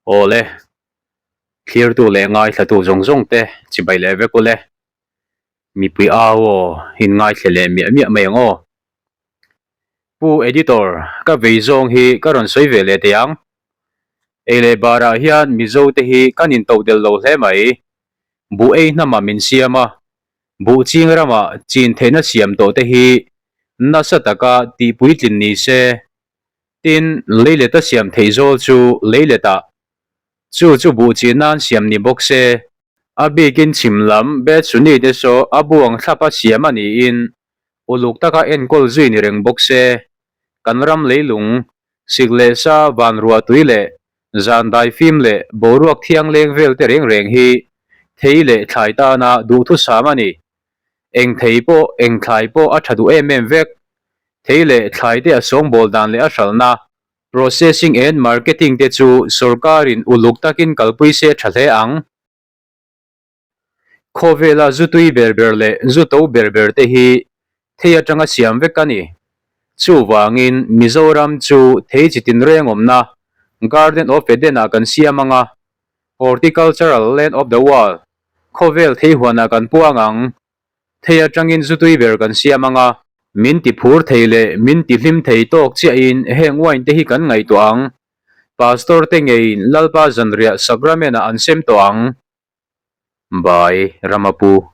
Awle, thlirtu leh ngaithlatu zawng zawng te chibai leh vek ule. Mipui au aw in ngaithla leh miah miah mai ang aw. Pu Editor, ka vei zawng hi ka rawn sawi ve leh teh ang. Ei leh barah hian Mizo te hi kan intohdelh lo hle mai. Buh ei hnamah min siam a, buh ching ramah chin theihna siam tawh te hi nasa taka tihpuitlin ni se. Tin, leileta siam theih zawl chu leiletah, chu chu buh chin nan siam ni bawk se. A bikin chhim lam Bethsuni te saw a buang thlapa siam a niin uluk taka enkawl zui ni reng bawk se. Kan ram leilung, sik leh sa, van ruah tui leh zan daifim leh boruak thiang leng vel te reng reng hi thei leh thlai tana duhthusam a ni. Eng thei pawh, eng thlai pawh a tha duh em em vek. Thei leh thlai te a sawngbawl dan leh a hralhna, processing and marketing te chu sorkarin uluk takin kalpui se tha hle ang. Khawvela zu tui ber ber leh zu to ber ber te hi thei atanga siam vek a ni. Chuvangin Mizoram chu thei chi tinreng awmna Garden of Eden ah kan siam ang a, Horticultural Land of the World, khawvel thei huanah kan puang ang. Thei atangin zu tui ber kan siam ang a. Min ti phur thei leh min ti hlim thei tawk chiahin heng wine te hi kan ngaihtuah ang. Pastor te ngeiin Lalpa zanriah Sacrament ah an sem tawh ang. By Ramapu.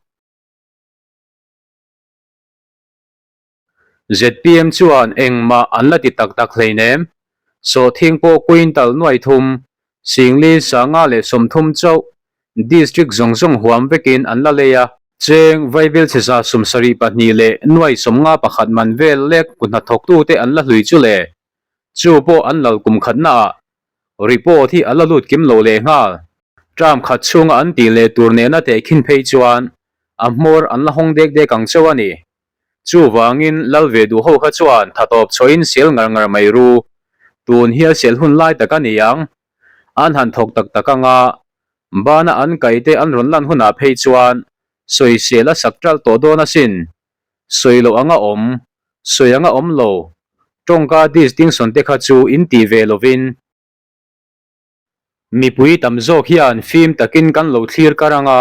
Zpm chuan engmah an la ti tak tak hleinem. Sawhthing pawh quintal nuai thum, Singli sanga leh 30 chauh district zawng zawng huam vekin an la lei a. Cheng Vaibil chheza 72 leh nuai 51 man vel lek ku hnathawktute an la hlui chu le. Chu pawh an lal kum khatnaah report hi a la lut kim lo leh nghal. Term khat chhunga an tih leh tur nena tehkhin phei chuan a hmawr an la hawng dek dek ang chauh a ni. Chuvangin lal ve duh ho kha chuan tha tawp chhuahin sel ngar ngar mai ru. Tun hi a sel hun lai tak a ni ang. An han thawk tak tak anga bana an kaite an rawn lan hunah phei chuan sawisel a sak ṭalh tawh dawn asin. Sawi loh anga awm, sawi anga awm lo, tawngka distinction te kha chu in tih ve lovin. Mipui tam zawk hian fim takin kan lo thlir kar anga,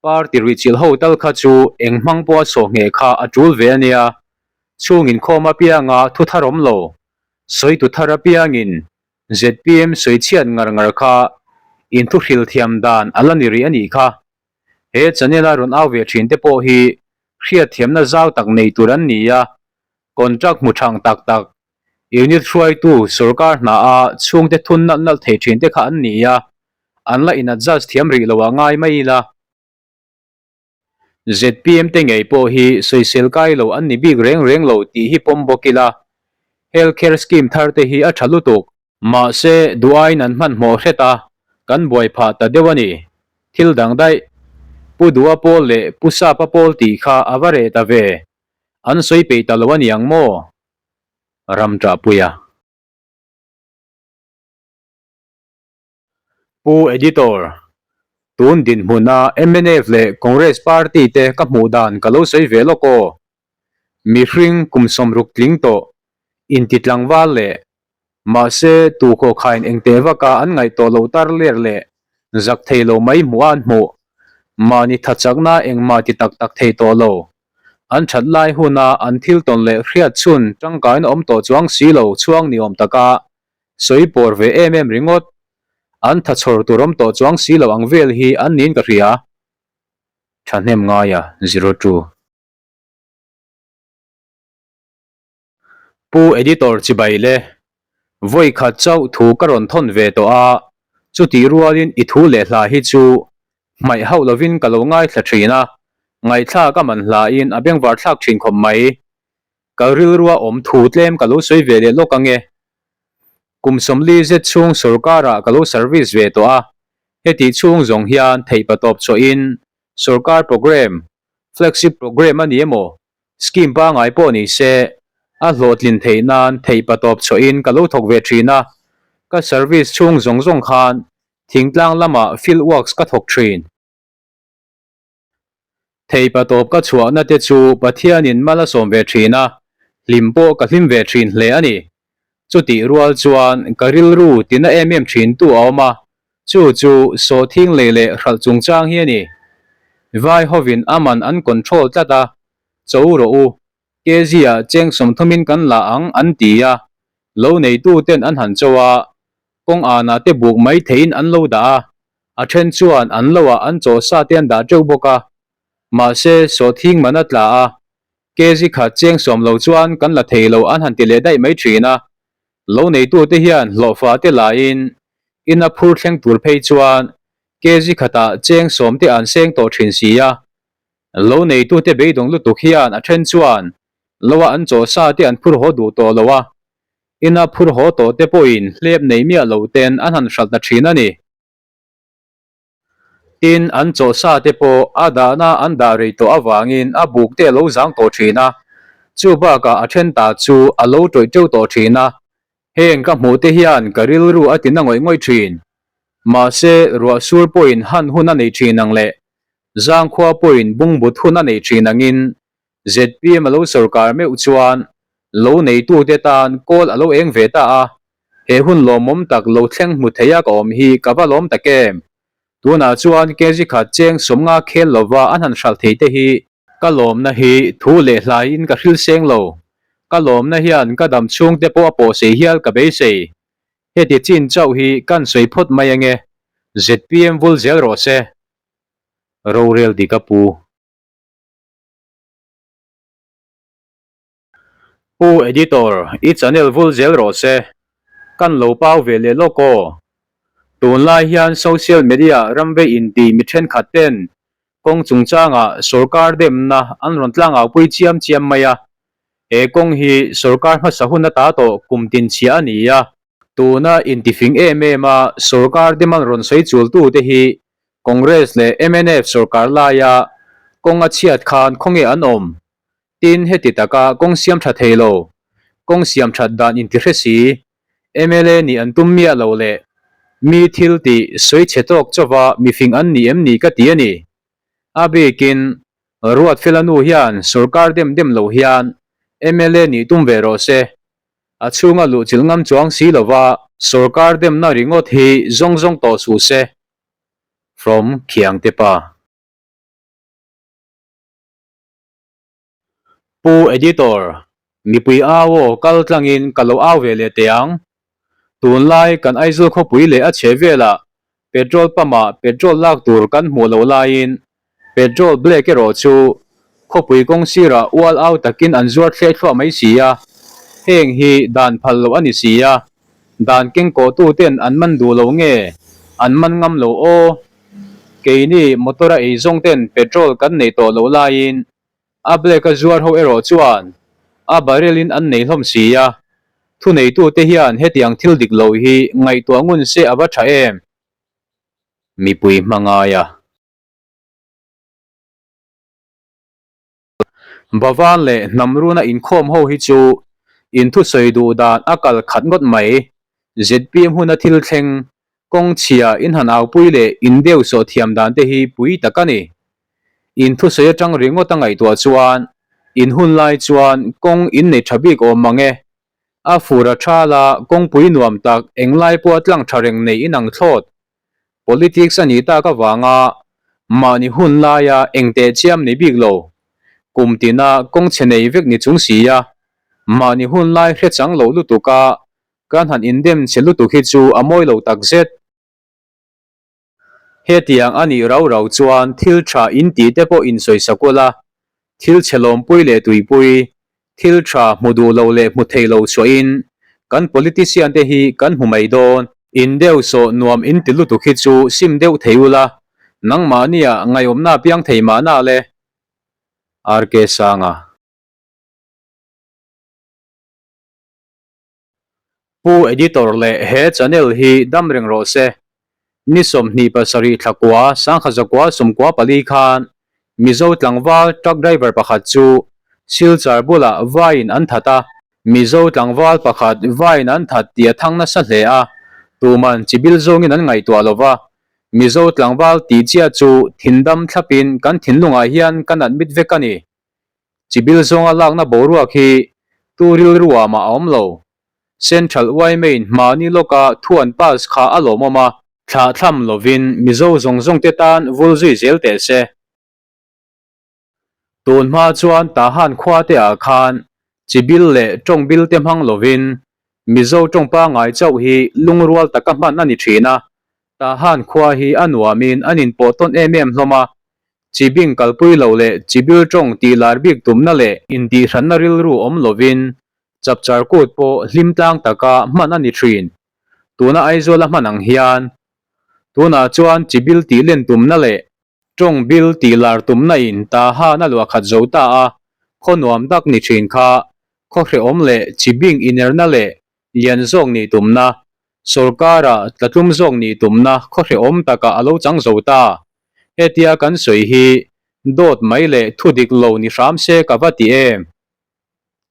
party ruihchilh ho tal kha chu eng hmang pawha sawh ngheh kha a tul ve a nia. Chhung inkhawm apianga thu thar awm lo, sawi tu thar apiangin zpm sawi chhiat ngar ngar kha inthuhril thiam dan a la ni rih a nih kha. He channel a rawn au ve thin te pawh hi hriatthiamna zau tak nei tur an ni a, contract hmu thang tak tak, unit hruaitu sorkar hna a chhungte thun nalh nalh thei thin te kha an ni a, an la in adjust thiam rih lo ah ngai mai ila. Zpm te ngei pawh hi sawisel kai lo an ni bik reng reng lo tih hi pawm bawk ila, health care scheme thar te hi a tha lutuk. Mahse, duh aiin an hmanhmawh hret a, kan buai phah ta deuh a ni. Thil dang daih, Pu Dua pawl leh Pu Sapa pawl tih kha a va reh ta ve. An sawi peih ta lo a ni ang maw? Ram ṭahpuia. Pu Editor, tun dinhmuna mnf leh Congress party te ka hmuh dan ka lo sawi ve lawk aw. Mihring kum 60 tling tawh intitlangval leh Mahse, tu khaw khain engteh vaka an ngaih tawh loh tar ler leh zak thei lo mai hmuh a an hmuh. Mahni tha chakna engmah ti tak tak thei tawh lo. An that lai huna an thil tawn leh hriat chhun tangkaina awm tawh chuang si lo chhuang ni awm taka sawi pawr ve em em ringawt. An tha chhawr tur awm tawh chuang si lo ang vel hi an niin ka hria. Thahnem ngaia 02. Pu Editor chibai le, vawi khat chauh thu ka rawn thawn ve tawh a, chutih rualin i thu leh hla hi chu hmaih hauh lovin ka lo ngaithla thin a, ngaihthlak a man hlain a bengvar thlak thin khawp mai. Ka rilrua awm thu tlem ka lo sawi ve leh lawk ange. Kum 40 zet chhung sorkarah ka lo service ve tawh a, hetih chhung zawng hian theihpatawp chhuahin sorkar programme, flagship programme a ni emaw, Scheme pangai pawh ni se, a hlawhtlin theih nan theihpatawp chhuahin ka lo thawk ve thin a, ka service chhung zawng zawng khan thingtlang lamah field works ka thawk thin. Theihpatawp ka chhuahna te chu Pathianin mal a sawm ve thin a, hlim pawh ka hlim ve thin hle a ni. Chutih rual chuan ka rilru tina em em thin tu a awm a. Chu chu sawhthing lei leh hralh chungchang hi a ni. Vai hovin a man an control tlat a, cho rawh u, kg ah cheng sawmthumin kan la ang an ti a, lo neitu ten an han cho a, kawng anah te buk mai theihin an lo dah a, a then chuan an lo ah an chaw sa te an dah teuh bawk a, mahse sawhthing man a tla a, kg khat cheng sawm lo chuan kan la thei lo an han ti leh daih mai thin a, lo neitute hian hlawhfa te laiin ina phur thleng tur phei chuan kg khatah cheng sawm te an seng tawh thin si a, lo neitute beidawng lutuk hian a then chuan loa an chaw sa te an phur haw duh tawh lo a, ina phur haw tawh te pawhin hlep nei miah lo ten an han hralh ta thin a ni. Tin, an chaw sa te pawh a dahna an dah rei tawh avangin a buk te a lo zang tawh thin a, chu bakah a then ta chu a lo tawih teuh tawh thin a. Heng ka hmuh te hian ka rilru a ti na ngawih ngawih thin. Mahse, ruah sur pawhin han hun a nei thin ang leh zangkhua pawhin bungbut hun a nei thin angin zpm a lo sorkar meuh chuan lo neitute tan kawl a lo eng ve ta a, he hun lawmawm tak lo thleng hmu theia ka awm hi ka va lawm tak em? Tunah chuan kg khat cheng sawmnga khel lova an han hralh thei te hi ka lawmna hi thu leh hlaiin ka hril seng lo. Ka lawmna hian ka dam chhungte pawh a pawh sei hial ka beisei. Heti chin chauh hi kan sawi phawt mai ange. Zpm vul zel rawh se. Rorel dik a pu. Pu Editor, i channel vul zel rawh se. Kan lo pau ve leh lawk aw. Tunlai hian social media ramvei inti mi thenkhat ten kawng chungchangah sorkar demna an rawn tlangaupui chiam chiam mai a. He kawng hi sorkar hmasa hun ata tawh kum tin chhia a ni a. Tuna intifing em em a sorkar dem an rawn sawi chultute hi Congress leh mnf sorkar laia kawng a chhiat khan khawnge an awm? Tin, heti taka kawng siam tha thei lo, kawng siam that dan inti hre si, mla nih an tum miah lo leh mi thil tih sawi chhe tawk chauva mifing an ni em ni ka ti a ni. A bikin, Ruatfela nu hian sorkar dem dem lo hian mla nih tum ve rawh se. A chhunga luhchilh ngam chuang si lova sorkar demna ringawt hi zawng zawng tawh suh se. From Khiangte pa. Pu Editor, mipui au aw kal tlangin ka lo au ve leh teh ang. Tunlai kan Aizawl khawpui leh a chhe velah petrol pump ah petrol lak tur kan hmuh loh laiin petrol black erawh chu khawpui kawng sirah ual au takin an zuar thleh thluah mai si a, heng hi dan phal loh a ni si a, dan kengkawh tuten an man duh lo nge an man ngam lo aw. Keini motor a eizawng ten petrol kan nei tawh loh laiin a black a zuar ho erawh chuan a barrel in an nei hlawm si a, thuneitute hian hetiang thil dik lo hi ngaihtuah ngun se a va tha em? Mipui hma ngai a. Bavan leh Hnamruna inkhawm ho hi chu in thusawi duh dan a kal khat ngawt mai. Zpm huna thil thleng, kawng chhia in han aupui leh in deu sawh thiam dan te hi pui tak a ni. In thusawi atang ringawt a ngaihtuah chuan in hun lai chuan kawng in nei tha bik awm mang e. A fur a thal a, kawngpui nuam tak englai pawh a tlang tha reng nei in ang thlawt. Politics a nih tak avanga mahni hun laia eng teh chiam ni bik lo, kum tina kawng chhe nei vek ni chung si a, mahni hun lai hre chang lo lutuk a kan han indem chhe lutuk hi chu a mawi lo tak zet. Hetiang a nih rau rau chuan thil tha in tih te pawh insawi sak ula, thil chhe lawmpui leh tuipui, thil tha hmu duh lo leh hmu thei lo chhuahin kan politician te hi kan hmu mai dawn. In deuh sawh nuam in ti lutuk hi chu sim deuh thei ula, nangmahnia ngaihawmna piang thei mahna le. RK Sanga. Pu Editor leh he channel hi dam reng rawh se. Ni 27 thla kua sangkhat zakua sawmkua pali khan Mizo tlangval truck driver pakhat chu Silchar bulah vaiin an that a. Mizo tlangval pakhat vaiin an that tih a thang nasa hle a, tuman chibil zawngin an ngaihtuah lo va. Mizo tlangval tih chiah chu thindam thlapin kan thinlungah hian kan admit vek a ni. Chibil zawnga lakna boruak hi tu rilruah mah a awm lo. Central yma in hmani lawka thu an pass kha a lawmawm a. Thlahthlam lovin Mizo zawng zawng te tan vul zui zel teh se. Tun hma chuan Tahan khua te ah khan chi bil leh tawng bil te hmang lovin Mizo tawng pangngai chauh hi lungrual taka hman a ni thin a, Tahan khua hi a nuamin an inpawh tawn em em hlawm a, chi bing kalpui lo leh chi bil tawng tih lar bik tumna leh intihhranna rilru awm lovin chapchar kut pawh hlim tlang taka hman a ni thin. Tuna Aizawl a hman ang hian tunah chuan chi bil tih len tumna leh Tawng bil tih lar tumna in Tahan a luah khat zo ta a, khaw nuam tak ni thin kha, khaw hrehawm leh chi bing inerna leh lian zawk nih tumna, sawrkara tlatlum zawk nih tumna khaw hrehawm takah a lo chang zo ta. Hetia kan sawi hi dawt mai leh thu dik lo ni hram se ka va ti em?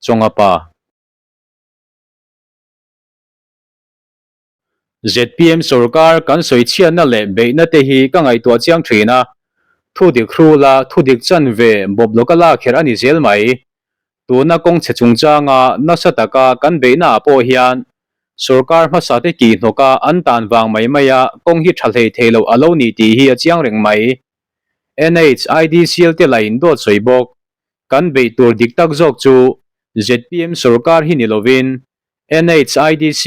Chawnga pa. Zpm sorkar kan sawi chhiatna leh beihna te hi ka ngaihtuah chiang thin a, thu dik hrula thu dik chanve bawp lawka la kher a ni zel mai. Tuna kawng chhe chungchanga nasa taka kan beihna ah pawh hian sorkar hmasa te kih hnawka an tan vang mai maia kawng hi tha hlei thei loh a lo ni tih hi a chiang reng mai. NHIDCL te la in dawt sawi bawk. Kan beih tur dik tak zawk chu zpm sorkar hi ni lovin NHIDC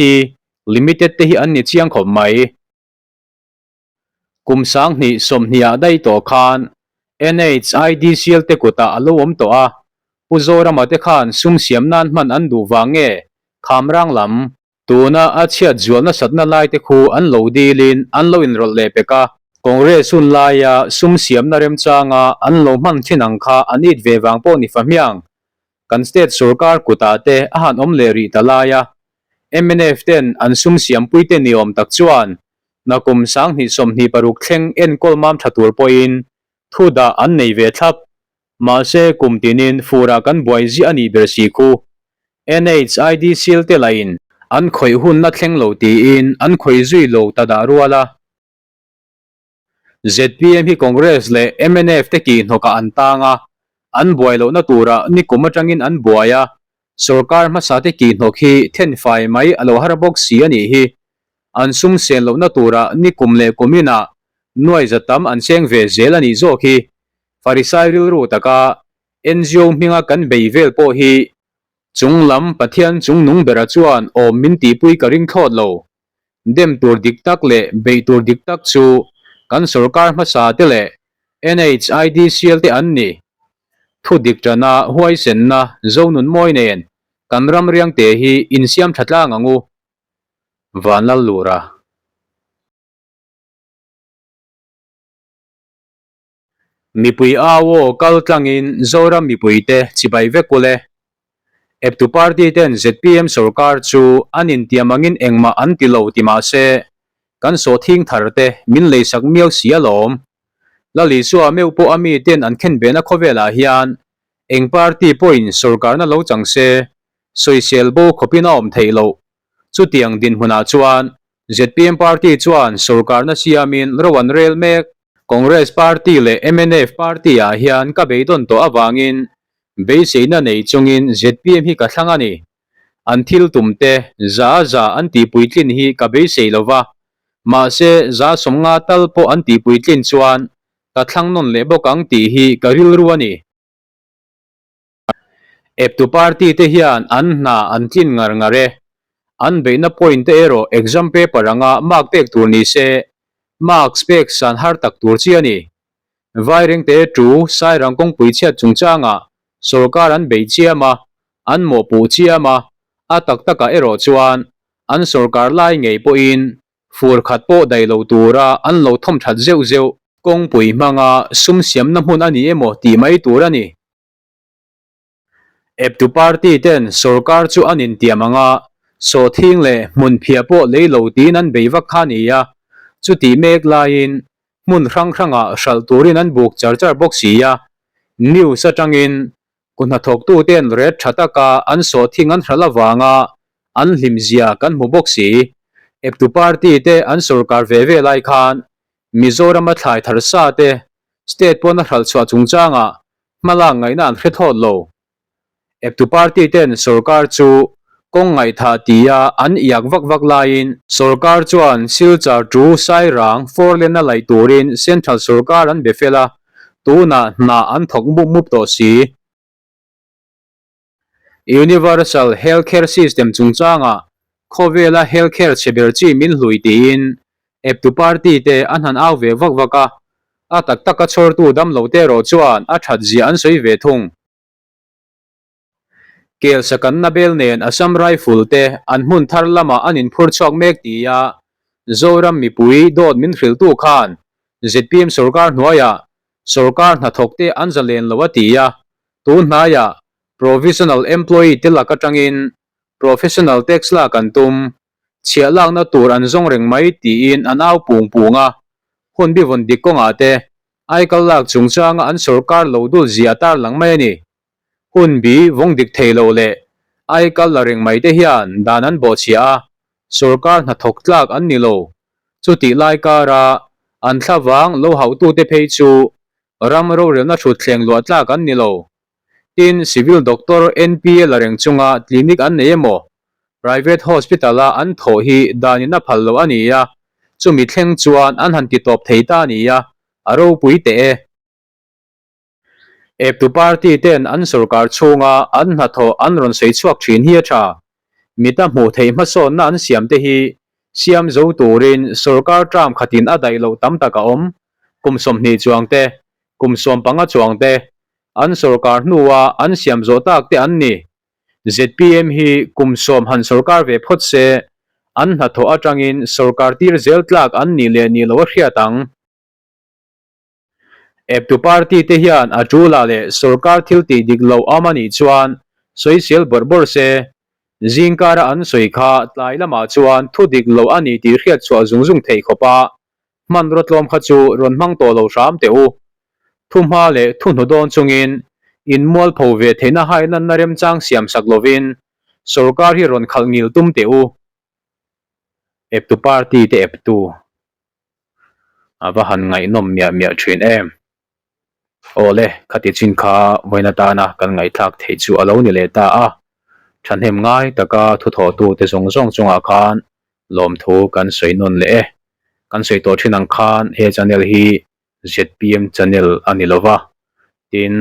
Limited te hi an ni chiang khawp mai. Kum 2020 ah daih tawh khan NHIDCL te kutah a lo awm tawh a, Pu Zorama te khan sum siam nan hman an duh vang nge Khamrang lam tuna a chhiat zual nasatna lai te khu an lo dilin an lo inrawlh leh pek a, Congress hun laia sum siamna remchanga an lo hman thin ang kha an it ve vang pawh ni fahmiang. Kan state sorkar kutah te a han awm leh rih ta lai a, mnf ten an sum siampui te ni awm tak chuan nakum 2026 thleng enkawl mam tha tur pawhin thu dah an nei ve thlap. Mahse kum tinin furah kan buai ziah a nih ber si khu. NHIDCL te lahin an khawih hunna thleng lo tiin an khawih zui lo ta dah rual a. Zpm hi Congress leh mnf te kih hnawkah an tang a, an buai lohna turah nikum atangin an buai a, sorkar hmasa te kih hnawk hi thenfai mai a lo har bawk si a nih hi. An sum sen lohna turah nikum leh kuminah nuai za tam an cheng ve zel a nih zawk hi. Farisai rilru taka ngo hminga kan bei vel pawh hi chung lam Pathian chungnung bera chuan awm min tihpui ka ring thlawt lo. Dem tur dik tak leh beih tur dik tak chu kan sorkar hmasa te leh NHIDCL te an ni. Thu dik tana huaisenna Zonunmawi nen kan ram riangte hi insiam tha tlang ang u. Vanlallura. Mipui au aw kal tlangin Zoram mipuite chibai vek ul e. Eptu party ten zpm sorkar chu an intiam angin engmah an ti lo ti mah se, kan sawhthing thar te min leisak miau si alawm. Lalisua meuh pawh a mi ten an khenbehna khawvelah hian eng party pawhin sorkarna lo chang se, sawisel bo khawpin a awm theih loh. Chutiang dinhmunah chuan zpm party chuan sorkarna siamin ro an rel mek. Congress party leh mnf party ah hian ka beidawn tawh avangin beiseina nei chungin zpm hi ka thlang a ni. An thil tum te za a za an tihpuitlin hi ka beisei lo va, mahse za 50 tal pawh an tihpuitlin chuan ka thlang nawn leh bawk ang tih hi ka rilru a ni. Eptu party te hian an hna an tlin ngar ngar e. An beihna point te erawh exam paper anga mark pek tur ni se, marks pek san har tak tur chi a ni. Vairengte tu Sairang kawngpui chhiat chungchangah sorkar an bei chiam a, an mawhpuh chiam a, a tak takah erawh chuan an sorkar lai ngei pawhin Fur khat pawh daih lo tura an lo thawm that zeuh zeuh. Kawngpui hmanga sum siamna hmun a ni emaw tih mai tur a ni. Eptu party ten sorkar chu an intiam ang a, sawhthing leh hmunphiah pawh lei lo tiin an bei vak kha a ni a, chutih mek laiin hmun hrang hrangah hralh turin an buk char char bawk si a, news atangin Ku hnathawktuten ret tha taka an sawhthing an hralh avanga an hlimzia kan hmu bawk si. Eptu party te an sorkar ve ve lai khan Mizorama thlai thar sa te state pawn a hralh chhuah chungchangah hmalak ngaihna an hre thawt lo. Eptu party ten sorkar chu Kawng ngaihthah tia an iak vak vak laiin sorkar chuan Silchar to Sairang four lane a laih turin Central sorkar an be fel a, tunah hna an thawk mup mup tawh si. Universal Health Care System chungchangah khawvela health care chhe ber chi min hlui tiin eptu party te an han au ve vak vak a, a tak taka chhawrtu damlo te erawh chuan a that zia an sawi ve thung. Kelsakanna bel nen Assam Rifle te an hmun thar lamah an inphur chhuak mek tia Zoram mipui dawt min hrilhtu khan zpm sorkar hnuaiah sorkar hnathawk te an zalen lo a ti a, tun hnaiah provisional employee te lak atangin professional tax lak an tum, chhiah lakna tur an zawng reng mai tiin an au pung pung a, hun bivawn dik kawngah te aikal lak chungchanga an sorkar lo dul zia tarlang mai a ni. Hun bi vawng dik thei lo leh aikal la reng mai te hian dan an bawhchhiah a, sorkar hnathawk tlak an ni lo. Chutih lai kara an thlavang lo hauhtute phei chu ram rorelna thutthleng luah tlak an ni lo. Tin, civil doctor NPA la reng chunga clinic an nei emaw, private hospital-a an thawh hi danin a phal lo a ni a, chumi thleng chuan an han titawp thei ta a ni a, a ropui teh e. Eptu party ten an sorkar chhunga an hnathawh an rawn sawi chhuak thin hi a tha. Mita hmuh theih hmasawnna an siam te hi siam zo turin sorkar term khatin a daih loh tam tak a awm. Kum 20 chuang te, kum 15 chuang te an sorkar hnua an siam zawh tak te an ni. Zpm hi kum 10 han sorkar ve phawt se, an hnathawh atangin sorkar tir zel tlak an nih leh nih loh a hriat ang. Eptu party te hian a tul-ah leh sorkar thil tih dik loh am a nih chuan sawisel bawrh bawrh se, zingkara an sawi kha tlai lamah chuan thu dik loh a ni tih hriat chhuah zung zung theih khawpa hmanraw tlawm kha chu rawn hmang tawh lo hram teh u. Thu hma leh thu hnu dawn chungin inmualpho ve theihna hailanna remchang siam sak lovin sorkar hi rawn khalh ngil tum teh u. Eptu party te eptu. A va han ngaihnawm miah miah thin em. Awle, khati chin kha vawiin atana kan ngaihthlak theih chu a lo ni leh ta a. Thahnem ngai taka thuthawhtu te zawng zawng chungah khan lawmthu kan sawi nawn leh e. Kan sawi tawh thin ang khan he channel hi zpm channel a ni lova, tin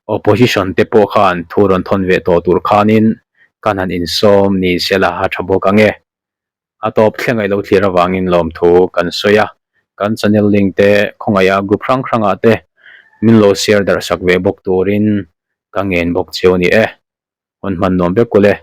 opposition te pawh khan thu rawn thawn ve tawh tur khanin kan han insawm ni sela a tha bawk ang e. A tawp thleng ailo thlir avangin lawmthu kan sawi a, kan channel link te khawngaiha group hrang hrangah te min lo share darh sak ve bawk turin ka ngen bawk cheu a ni e. Hun hman nuam vek kul e.